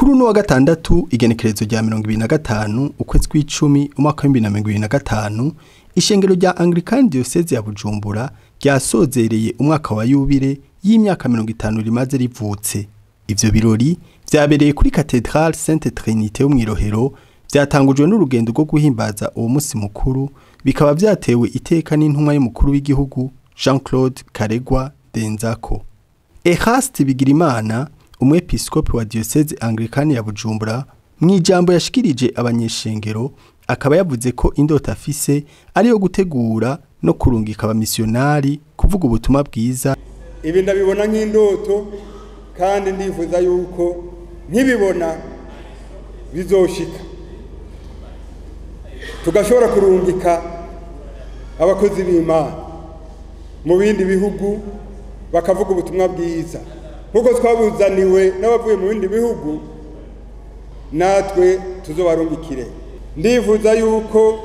Kuri uno wa gatandatu, igenekerezo rya 25 ukwezi kw'icumi umwaka wa 2025, ishengero rya Anglican Diocese ya Bujumbura ryasozereye umwaka wa yubile y'imyaka 50 rimaze rivutse. Ivyo birori vyabereye kuri Cathedrale Sainte Trinité yo mw'Irohero, vyatangujwe n'urugendo rwo guhimbaza uwo musi mukuru, bikaba vyatewe iteka n'intumwa y'umukuru w'igihugu Jean-Claude Karegwa Denzako. Eraste Bigirimana, umwepiskopi wa Diocese Anglicane ya Bujumbura, mw'ijambo yashikirije abanyeshengero, akaba yavuze ko indoto afise ari yo gutegura no kurungika abamisiyonari kuvuga ubutumwa bwiza. Ibi ndabibona nk'indoto, kandi ndifuza yuko nkibibona bizoshika, tugashobora kurungika abakozi b'Imana mu bindi bihugu bakavuga ubutumwa bwiza nkuko twabuzaniwe n'abavuye mu bindi bihugu, natwe tuzobarungikire. Ndifuza yuko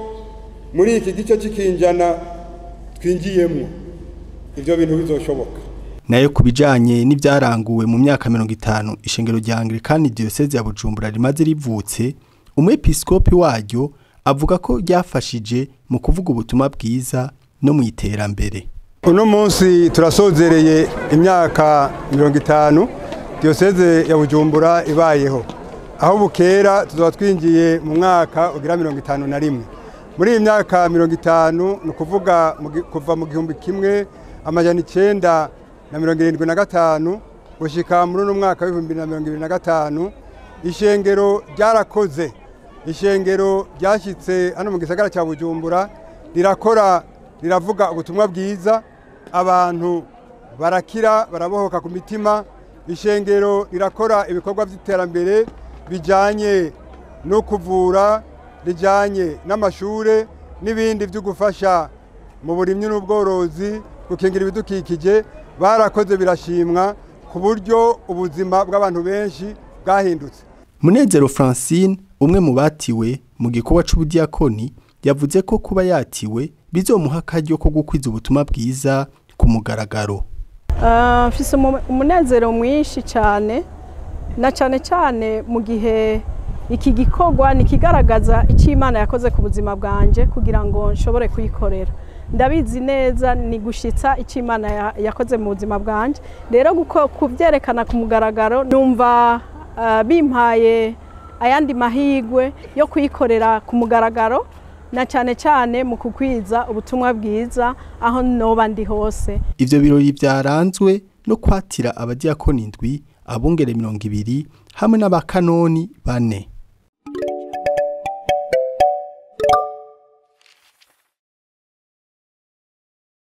muri iki gice c'ikinjana twinjiyemwo ivyo bintu bizoshoboka. Nayo kubijanye n'ivyaranguwe mu myaka 50 ishengero rya Anglican Diocese ya Bujumbura rimaze rivutse, umwepiskopi waryo avuga ko ryafashije mu kuvuga ubutumwa bwiza no mu iterambere. Uno munsi turasozereye imyaka 50 Diocese ya Bujumbura ibayeho. Aho bukera tuzoba twinjiye mu mwaka ugira 51. Muri iyi myaka 50, ni ukuvuga kuva mu 1975 gushika muri uno mwaka w'ibihumbi bibiri na mirongo ibiri na gatanu, ishengero ryarakoze. Ishengero ryashyitse hano mu gisagara cya Bujumbura, rirakora, riravuga ubutumwa bwiza, abantu barakira, barabohoka ku mitima. Ishengero rirakora ibikorwa by'iterambere bijyanye no kuvura, bijyanye n'amashure n'ibindi byo gufasha mu burimyi n'ubworozi, gukingira ibidukikije. Barakoze birashimwa, ku buryo ubuzima bw'abantu benshi bwahindutse. Munezero Francine, umwe mu batiwe mu gikorwa c'ubudiakoni, yavuze ko kuba yatiwe bizomuha akaryo ko gukwiza ubutumwa bwiza ku mugaragaro. Mfise umunezero mwinshi cyane, na cyane cyane mu gihe iki gikorwa nikigaragaza icyo Imana yakoze ku buzima bwanje kugira ngo nshobore kuyikorera. Ndabizi neza ni gushitsa icyo Imana yakoze mu buzima bwanje, rero kubyerekana ku mugaragaro numva bimpaye ayandi mahigwe yo kuyikorera ku mugaragaro, na cyane cyane mu kukwiza ubutumwa bwiza aho noba ndi hose. Ivyo birori vyaranzwe no kwatira abadiakoni 7, abungere 20 hamwe n'abakanoni 4.